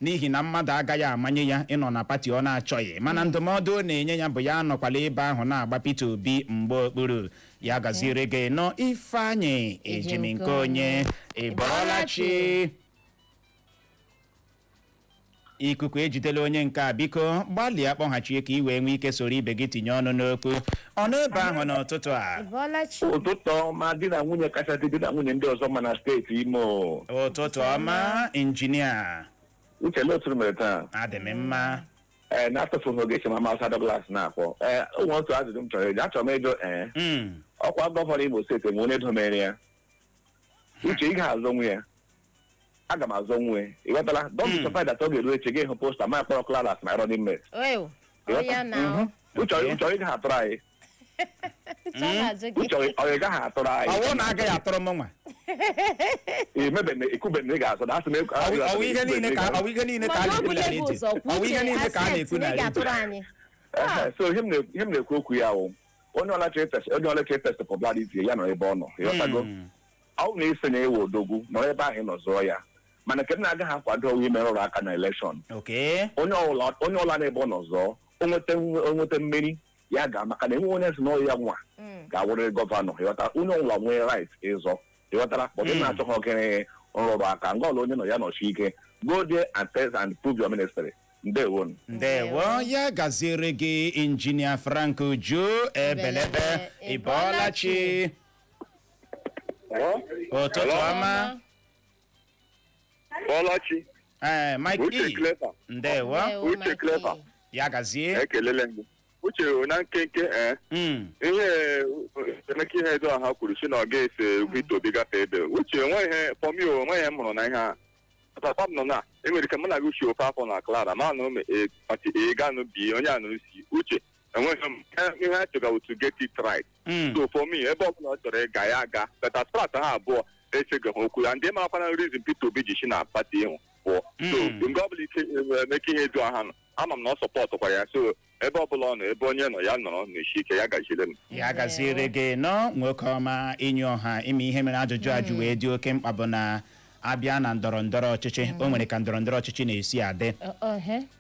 n'ihi na mmadụ agaghị amanye ya ịnọ na pati ọ na-achọghị, mana ndụmọdụ ọ na-enye ya bụ ya anọkwala ebe ahụ na-agba Peter Obi mgbe okpuru. Ya gaziere gị nọ, Ifeanyị Ejimi nke onye. Ị bọọla chi? Ikuku ejidela onye nke a. Biko gbalịa kpọghachie ka ị wee nwee ike soro ibe gị tinye ọnụ n'okwu. Ọ n'ebe ahụ n'ụtụtụ a. Ị bọọla chi? Ụtụtụ ọma, di na nwunye kachasị di na nwunye ndị ọzọ ma na steeti Imo. Ụtụtụ ọma, injinia. Uche, otu mere taa? Adị m mma. Ee, na-atụfughị oge, eche m Amasa Douglas na-akpọ. Ee, o nwere otu ajụjụ m chọrọ ịjụ. Achọrọ m ịjụ, ee, ọkwa gọvanọ Imo steeti enwe onye domere ya? Uche, ị ga-azọ nwe ya, aga m azọ nwe. Ị ghọtala? Don't be surprised that ọ ga-eru echi, gị hụ poster ma kpọrọ Clara as my running mate. Ew, Ị ọ ghọta? ya na. Uche. Okay. Uche, ị gaghị atụrụ anyị? Uche, ọ na-ajụ gị. Uche, ọ ị gaghị atụrụ anyị? Ọwụ na agaghị atụrụ m nwa? Ebe na ị ga-azọ na asị m. Ọwụ ihe niile ka, ọwụ ihe niile ka a Mana ọ na-ekwu bụla na ebe redio? ụzọ kwuo. Ọwụ ihe Uche, niile ka a accept na-ekwu na na ị redio? ga-atụrụ anyị. Ehe, so ihe m na-ekwu okwu ya wụ, onye ọla chọrọ test popularity ya nọ ebe ọ nọ, ịghọtago? Ọ bụ na isi na ewe odogwu nọrọ ebe ahụ ị nọ zụọ ya, mana nke m na-agaghị akwado ọwụ ime nrụrụ aka na election. Onye ọla n'ebe ọ nọ zụọ, o nweta mmeri ya ga, maka na enwe onye si na ọ ya nwa ga-awụrịrị gọvanọ, ịghọtara? Onye ọbụla nwee right ịzọ, ịghọtara? But ị na-achọ ha okere nrụrụ aka nga ọla, onye nọ ya nọchi ike. Go there and test and prove your ministry. Ndewo. Ndewo, ya gaziere gị, injinia Frank Uju Ebelebe. Ị bọọla chi? Ụtụtụ ọma. Bọlachi. Ee, Mike. Uche E Clever. Ndewo. Ndewo, Uche Mike. Clever. Ya gazie. Ekelele m gị. Uche, na nkenke, ee, ihe Emeka ihe edo ha kwuru si na ọ ga-ese Peter Obi gafee ebe. Uche, enweghị ihe for me o, enweghị ihe m hụrụ na ihe a. Papa m nọ na enwere ike mụ na gị, Uche, ofe afọ na Clara ma nụrụ m A, party A gaa nụ B, onye a nụrụ C. Uche, enweghị m ihe a chọga to get it right. So for me, ebe ọbụla ọ chọrọ ịga, ya aga, but as far as ha abụọ echeghị ha okwu ya, ndị marakwana reason Peter Obi ji si na party ịhụ pụọ. So mgbe ọbụla ike Emeka ihe edu ha nọ, ama m na ọ sọpọtụkwara ya. So ebe ọbụla ọ nọ, ebe onye nọ ya nọrọ n'isi ike. Ya gaziri m. Ya gaziere gị nọ, nwoke ọma. Enyi ọha, ime ihe mere ajụjụ a ji wee dị oke mkpa bụ na abịa na ndọrọ ndọrọ ọchịchị, o nwere ka ndọrọ ndọrọ ọchịchị na-esi adị.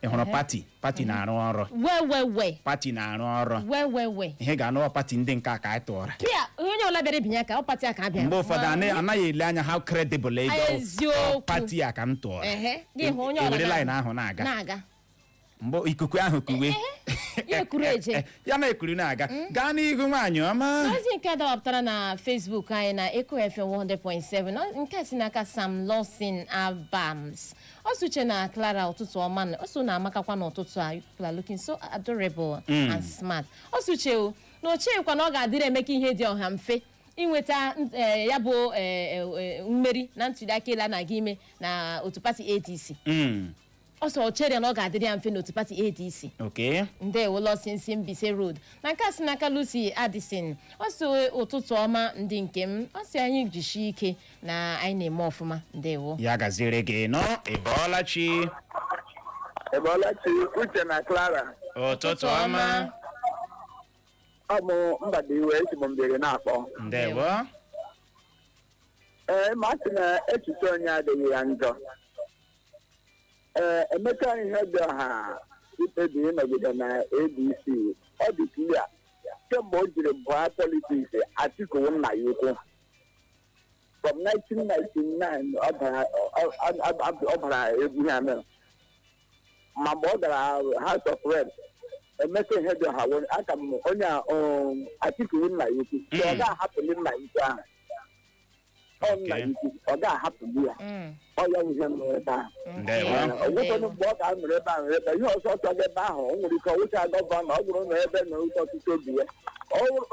Ị hụrụ pati na-arụ ọrụ. We we we. Pati na-arụ ọrụ. We we we. Ihe ga-anụ pati ndị nke a ka anyị tụọra. Pịa onye ọbụla bịara ibinye aka, ọ pati a ka abịa. Mgbe ụfọdụ anaghị ele anya how credible ego. Eziokwu. Ọ pati a ka m tụọra. Ehe, gị hụ onye ọbụla ewere line ahụ na-aga. Na-aga. Mgbe ikuku ahụ kuwe, Ya ekuru eje. ya na-ekuru na-aga. Gaa n'ihu, nwaanyị ọma. Ozi nke a dawapụtara na Facebook anyị na Eco FM 100.7. Nke a si n'aka Sam Lawson Abams. Ọ sị, "Uche na Clara, ụtụtụ ọma." Ọ sị na amakakwa n'ụtụtụ a, "You people are looking so adorable and smart." Ọ sị, "Uche o, na o cheghịkwa na ọ ga-adịrị Emeka ihe dị ọha mfe inweta ya bụ mmeri na ntuli aka elu a na-aga ime na otu pati ADC." Ọ sị ọ chere na ọ ga-adịrị ya mfe n'otu pati ADC. Ndewo, Lọsinsi Mbise Road. Na nke a si n'aka Lucy Addison. Ọ sị, "Ụtụtụ ọma, ndị nke m." Ọ sị anyị jisie ike na anyị na-eme ọfụma. Ndewo. Ya gaziere gị nọ. Ị bọọla chi? Ebolachi, Uche na Clara. Ụtụtụ ọma. Ọ bụ Mbadiwe, esi m Mbieri na-akpọ. Ndewo. Ee, ma sị na echiche onye adịghị ya njọ. Ee, Emeka ihe dị ọha ikpebi ịnọgide na ADC, ọ dị clear. Kemgbe o jiri bụọ politics, Atiku wụ nna ya ukwu. From 1999 ọ bara egwu ya mere. Ma mgbe ọ gara House of Reps, Emeka ihe dị ọha aka m onye a, Atiku wụ nna ya ukwu. So ọ ga-ahapụli nna ya ukwu ahụ. Ọ nna ya ukwu, ọ ga-ahapụli ya. Ọ ya wụ ihe mere ebe ahụ. Ndewo. Ọ nwekwanụ mgbe ọ ga-anọrọ ebe ahụ, ebe ihe ọzọ chọrọ ebe ahụ, o nwere ike ọwụcha gọvanọ. Ọ bụrụ na ebe na ụtọ ọchịchị obi ya,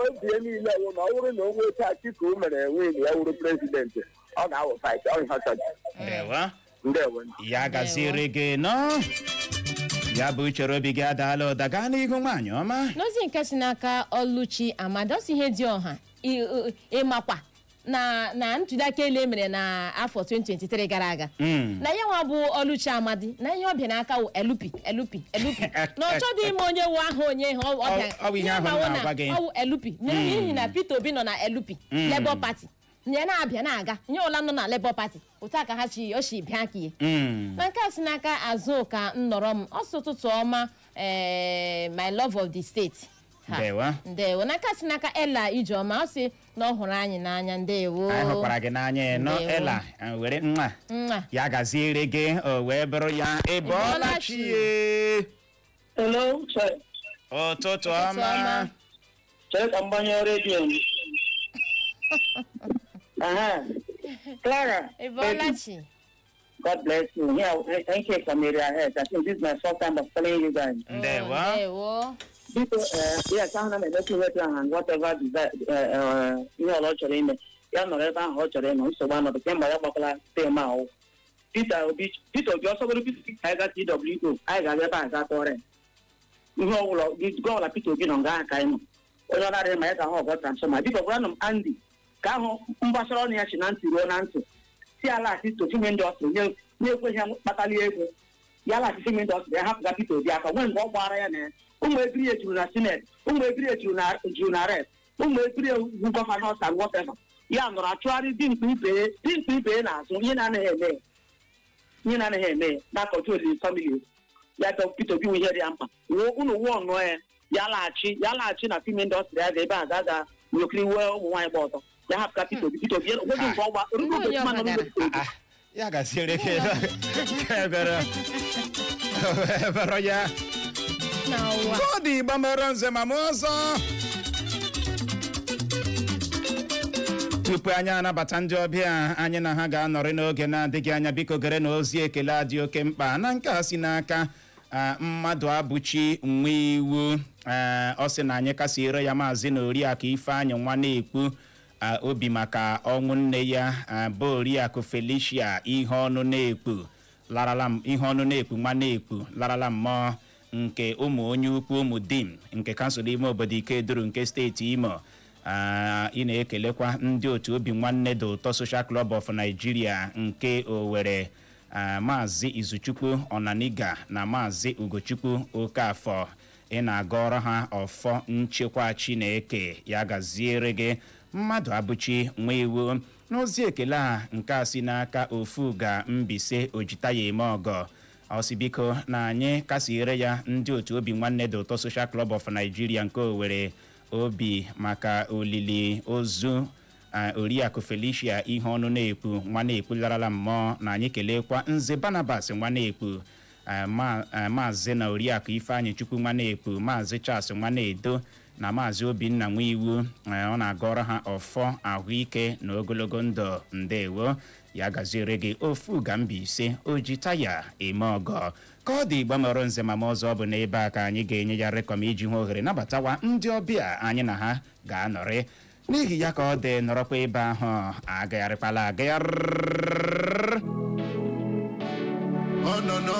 obi ya niile wụ na ọ bụrụ na o nweta Atiku mere win, ya wụrụ president, ọ ga-awụ fight. Ọ ihe ọ chọrọ. Ndewo. Ndewo. Ya gaziere gị nọ. Ya bụ uchere obi gị adaala ụda. Gaa n'ihu, nwaanyị ọma. N'ozi nke si n'aka Ọlụchi Amadi, ọ sị ihe dị ọha ịmakwa na ntuliaka elu emere na afọ 2023 gara aga, na ya nwa bụ Ọlụchi Amadi, na ihe ọ bịa n'aka wụ LP, LP, LP, na ọ chọdị ime onye wu aha onye ihe ọ bịa. Ọ bụ ihe ahụ m ma wụ na na-agwa gị. Ọ wụ LP, n'ihi na Peter Obi nọ na LP, Labour Party, na ya na-abịa na-aga ihe ọla nọ na Labour Party, otu a ka ha chi o si bịa ka ihe. Na nke a si n'aka Azụka nnọrọ m, ọsọ ụtụtụ ọma, ee, my love of the state. Ha. Ndewo. Ndewo. Na nke a si n'aka Ela Ijeọma, ọ sị na ọ hụrụ anyị n'anya. Ndewo. Anyị hụkwara gị n'anya nọ. Ndewo. Ela, were nwa Nwa. ya gaziere gị, o wee bụrụ ya. Ị bọọla Bọọla. chi ye. Hello, sir. Ụtụtụ Ụtụtụ ọma. ọma. Chere ka m gbanyụọ redio m. Aha. Clara. Ị bọọla chi. God bless you. Yeah, thank you from area head. I think this is my first time of calling you guys. Ndewo. Oh, ndewo. Biko, yes, ahụ na na-emetụ ihe and whatever desire, ihe ọla ọ chọrọ ime. Ya nọrọ ebe ahụ ọ chọrọ ịnọ, nsogbu anọdụ kemgbe ya gbakwala tem ahụ. Peter Obi, Peter Obi ọsọgoro Peter Obi ka anyị gaa TWO, anyị ga-aga ebe a gaa tọrọ ya. Ihe ọbụla gọọla Peter Obi nọ nga ahụ ka anyị nọ. Onye ọ na-adịghị ma ya ga-ahụ ọgọ transformer. Biko, gwaranụ m Andy ka ahụ mgbasara ọnụ ya si na ntị ruo na ntị si ala asị to film industry nye na-ekweghị ya kpatali ego ya ala asị film industry ya hapụga Peter Obi aka nwee mgbe ọ gbara ya na ya. Ụmụ ebiri ejuru na senate, ụmụ ebiri ejuru na juru na rep, ụmụ ebiri egwu governors and whatever, ya nọrọ achụgharị dimkpa ibe dimkpa ibe n'azụ. Ihe na-anaghị eme ya, ihe na-anaghị eme ya na control family ya ka Peter Obi nwe ihe dị ya mkpa. Wuo unu wuo ọnụọ ya, ya laghachi, ya laghachi na film industry ya ga ebe a ga nyokiri wee ụmụ nwaanyị gba ọtọ. Ya hapụ ka Peter Obi, Peter Obi onweghị nke ọgba Ndị onye ọha gara. Ah, ya gaziere gị. Ebere ebere ya. Na ụwa. Kọdụ Igbo mere nze ma m ọzọ. Tupu anyị anabata ndị ọbịa anyị na ha ga-anọrị n'oge na-adịghị anya, biko gere na ozi ekele a dị oke mkpa. Na nke a si n'aka mmadụ abụchi nwa iwu. Ọ sị na anyị kasịere ya Maazị na Oriakụ Ifeanyị nwa na-ekwu obi maka ọnwụ nne ya, bụ Oriakụ Felicia ihe ọnụ na-ekpu larala ihe ọnụ na-ekpu nwa na-ekpu larala mmụọ, nke ụmụ onye ukwu ụmụ dim nke kansụl ime obodo Ikeduru nke steeti Imo. Ị na-ekelekwa ndị otu Obi Nwanne dị Ụtọ Social Club of Nigeria nke Owerri, Maazị Izuchukwu Ọnaniga na Maazị Ugochukwu Okafọ. Ị na-agọrọ ha ọfọ nchekwa Chineke. Ya gaziere gị, mmadụ abụchi nwa iwu. N'ozi ekele a nke a si n'aka Ofuga Mbise Ojitaya eme ọgọ, ọ sị biko na anyị kasiere ya ndị otu Obi Nwanne dị Ụtọ Social Club of Nigeria nke Owerri obi maka olili ozu Oriakụ Felicia ihe ọnụ na-ekpu nwa na-ekpu larala mmụọ, na anyị kelekwa Nze Barnabas nwa na-ekpu, Maazị na Oriakụ Ifeanyị Chukwu nwa na-ekpu, Maazị Charles nwa na-edo na Maazị Obinna nwa iwu. Ọ na-agọrọ ha ọfọ ahụike na ogologo ndụ. Ndewo, ya gaziere gị, ofu ga Mbaise oji taya eme ọgọ. Ka ọ dị, Igba nze ma ọzọ, ọ bụ n'ebe a ka anyị ga-enye ya rekọm iji hụ ohere nabatawa ndị ọbịa anyị na ha ga-anọrị. N'ihi ya, ka ọ dị, nọrọkwa ebe ahụ, agagharịkwala agagharị. Oh no no.